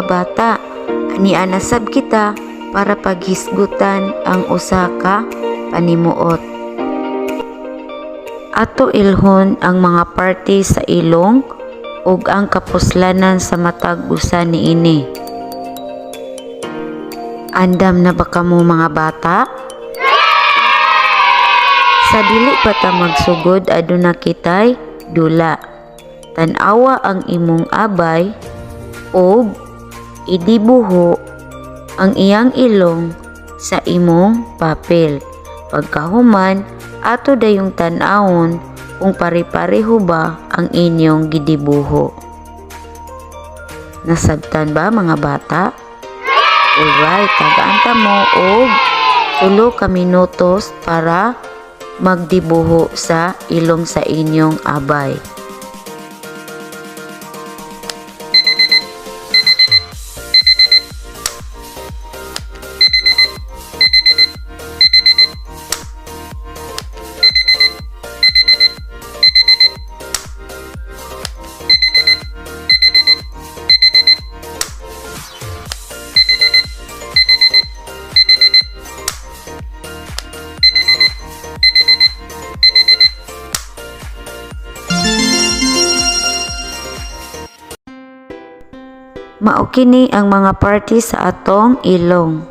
Bata, ania na sab kita para paghisgutan ang usa ka panimuot. Ato ilhon ang mga parte sa ilong ug ang kapuslanan sa matag usa niini. Andam na ba kamo, mga bata? Sa dili pa ta magsugod, aduna kitay dula. Tan-awa ang imong abay ug idibuho ang iyang ilong sa imong papel. Pagkahuman, ato dayong tan-awon kung pare-pareho ba ang inyong gidibuho. Nasabtan ba, mga bata? Alright, tagaan ta mo og 3 ka minutos para magdibuho sa ilong sa inyong abay. Mao kini ang mga parte sa atong ilong.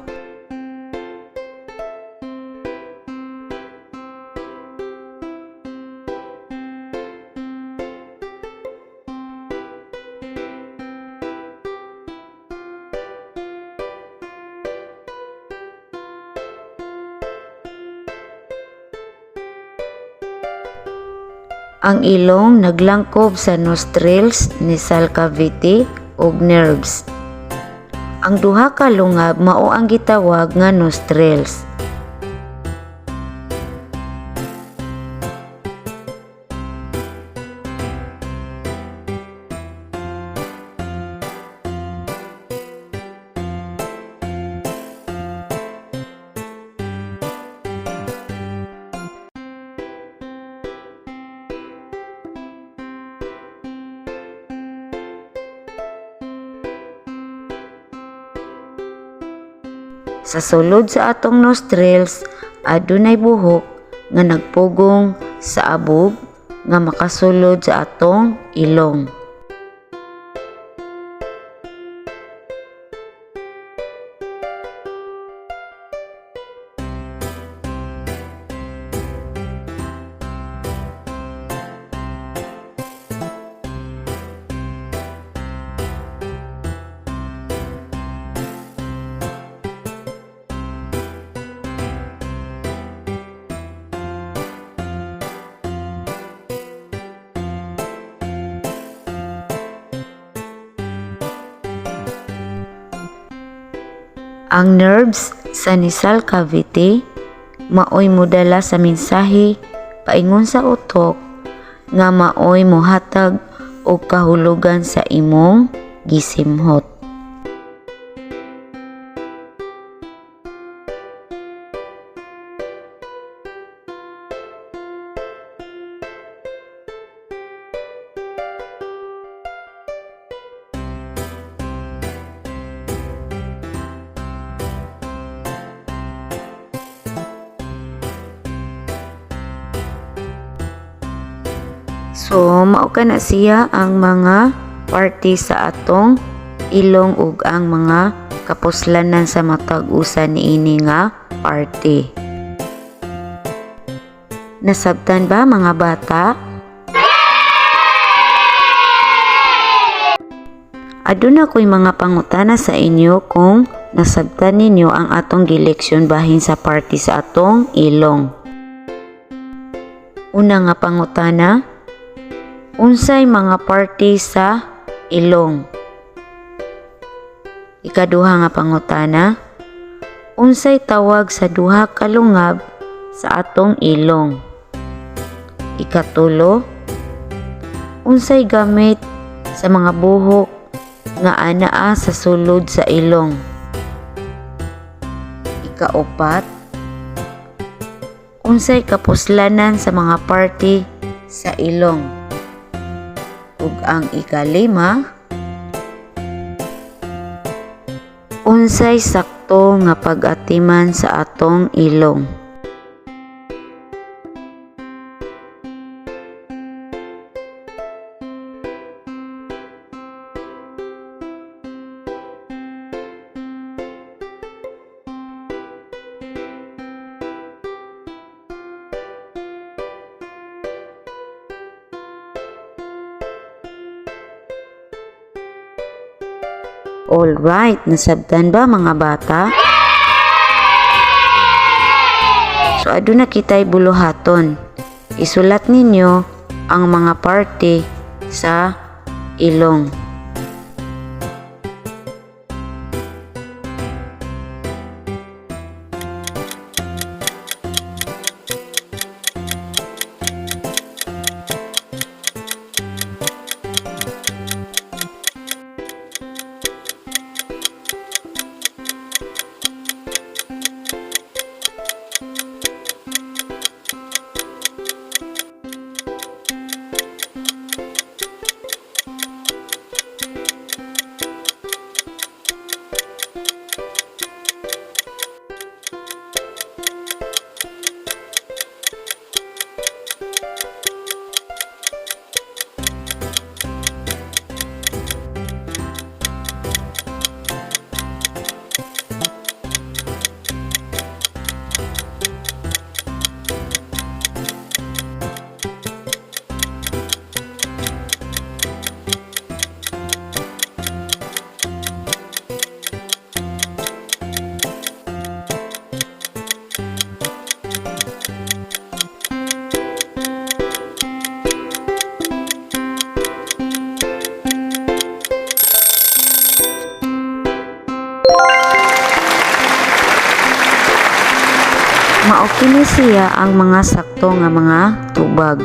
Ang ilong naglangkob sa nostrils, nasal cavity ug nerves. Ang duha ka lungab mao ang gitawag nga nostrils. Sa sulod sa atong nostrils, adunay buhok nga nagpugong sa abog nga makasulod sa atong ilong. Ang nerves sa nasal cavity maoy modala sa mensahe paingon sa utok nga maoy mohatag og kahulugan sa imong gisimhot. So, mao kana siya ang mga parte sa atong ilong ug ang mga kapuslanan sa matag usa niini nga parte. Nasabtan ba, mga bata? Aduna ko'y mga pangutana sa inyo kung nasabtan ninyo ang atong gileksyon bahin sa parte sa atong ilong. Una nga pangutana, unsay mga parte sa ilong? Ikaduha nga pangutana, unsay tawag sa duha ka lungab sa atong ilong? Ikatulo, unsay gamit sa mga buhok nga anaa sa sulod sa ilong? Ikaupat, unsay kapuslanan sa mga parte sa ilong? Ug ang ikalima, Unsay sakto nga pag-atiman sa atong ilong? Alright, nasabtan ba, mga bata? So aduna kita'y buluhaton. Isulat ninyo ang mga parte sa ilong. Mao kini siya ang mga sakto nga mga tubag.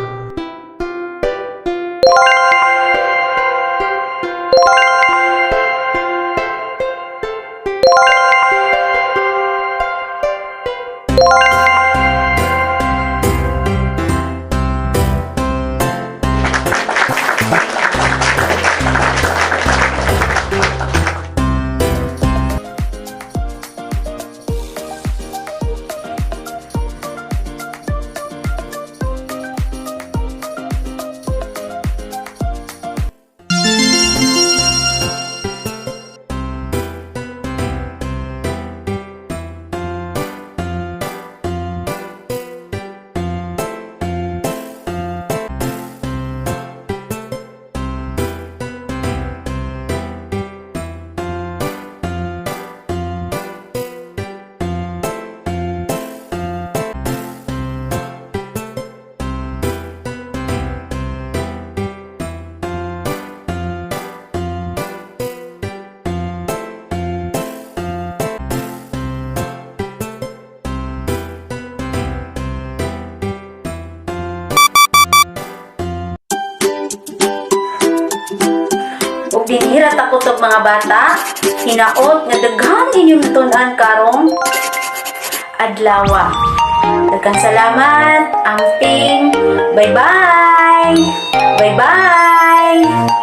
Ug dinhira ta kutob, mga bata, hinaot nga daghan inyong natun-an karong adlawa. Daghang salamat, amping. Bye-bye. Bye-bye.